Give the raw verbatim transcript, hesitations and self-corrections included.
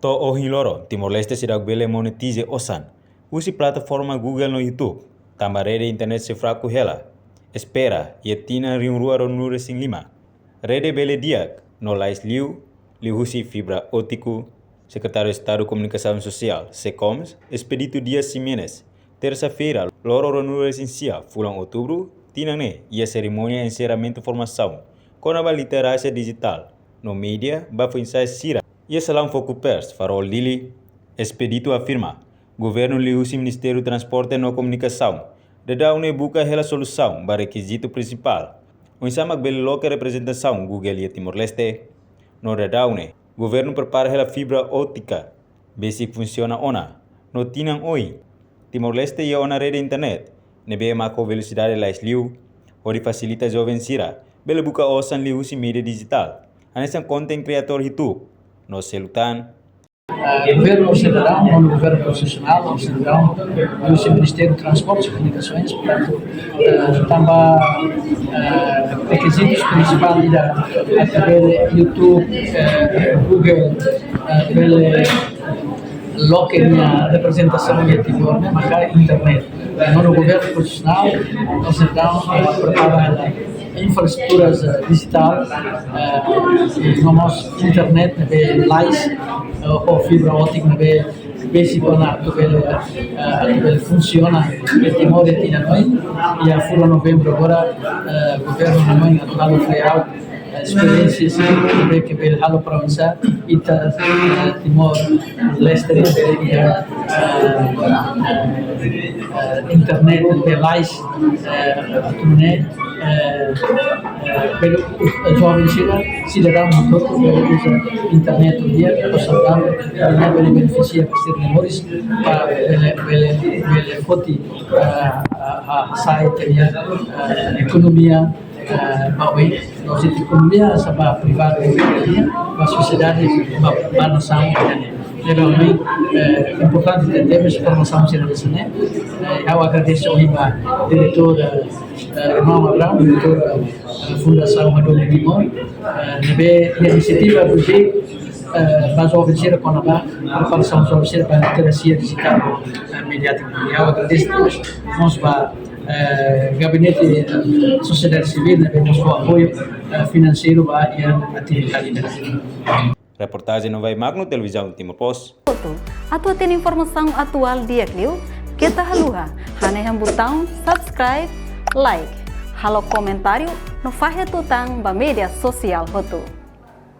To'o ohin loron, Timor-Leste seidauk bele monetize osan husi plataforma Google no YouTube, tanba rede internet sei fraku hela. Espera iha tinan rihun rua ruanulu-resin-lima, rede bele di'ak no lais liu, liuhusi fibra ótiku. Sekretáriu Estadu Komunikasaun Sosiál, SECOMS, Expedito Dias Ximenes, tersa-feira, loron ruanulu-resin-sia fulan Outubru tinan ne'e, iha serimónia enserramentu formasaun kona-ba literajia dijitál no mídia ba foin-sa'e sira iha salaun Fokupers, Farol, Dili. Expedito afirma, governu liuhusi Ministériu Transporte no Komunikasaun daudaun ne'e buka hela solusaun ba rekizitu prinsipál oinsá mak bele loke reprezentasaun Google iha Timor-Leste. No daudaun ne'e, governu prepara hela fibra ótika besik funsiona ona. No tinan oin, Timor-Leste iha ona rede internet ne'ebé mak ho velosidade lais liu, hodi fasilita joven sira bele buka osan liuhusi mídia dijitál, hanesan content creator hituk no selu tan. Eh, governu sidadaun, no governu konstitusionál sidadaun, liuhusi Ministériu Transportes e Comunicações, portantu, eh, tanba, eh, rekizitus prinsipál ida atu bele YouTube, eh, Google, eh, bele loke nia reprezentasaun iha Timor ne'e maka internet. No governu konstitusionál sidadaun, eh, prepara infraestruturas, eh, dijitál, eh, no mós internet ne'ebé lais, eh, ho fibra ótika ne'ebé besik ona atu bele, eh, atu bele funsiona iha Timor iha tinan oin. Iha fulan Novembru agora, eh, governu hanoin atu halo try out, eh, esperiénsia sira ne'ebé ke bele halo para oinsá ita, eh, Timor-Leste ne'e bele iha, eh, eh, internet ne'ebé lais, eh, atu nune'e, eh, eh, bele, eh, joven sira, sidadaun hotu-hotu bele uza internet di'ak, portantu, bele, bele benefisia ba sira-nia moris, para bele, bele, bele foti, eh, ah, ah, sai ita-nia, eh, ekonomia, eh, ba oin, no sira-nia ekonomia, sira ba privadu, ba sosiedade, ba, ba nasaun, ne'ebé, eh, importante ita teve formasaun sira hanesan ne'e. Eh, ha'u agradese ohin ba diretór, eh, eh, irmaun Abrão, diretór, eh, Fundasaun Hadomi Timor, eh, ne'ebé iha inisiativa budi, eh, ba joven sira kona-ba preparasaun joven sira ba literajia dijitál, eh, mediátika. I ha'u agradese mós, mós ba, eh, gabinete, eh, sosiedade sivíl ne'ebé mós fó apoiu, eh, finanseiru ba iha atividade ne'e. Reportajen Novai Magno, Televizaun Timor Post. Atu hatene informasaun atuál di'ak liu, keta haluha hanehan butaun subscribe, like, halo komentáriu no fahe tutan ba média sosiál hotu.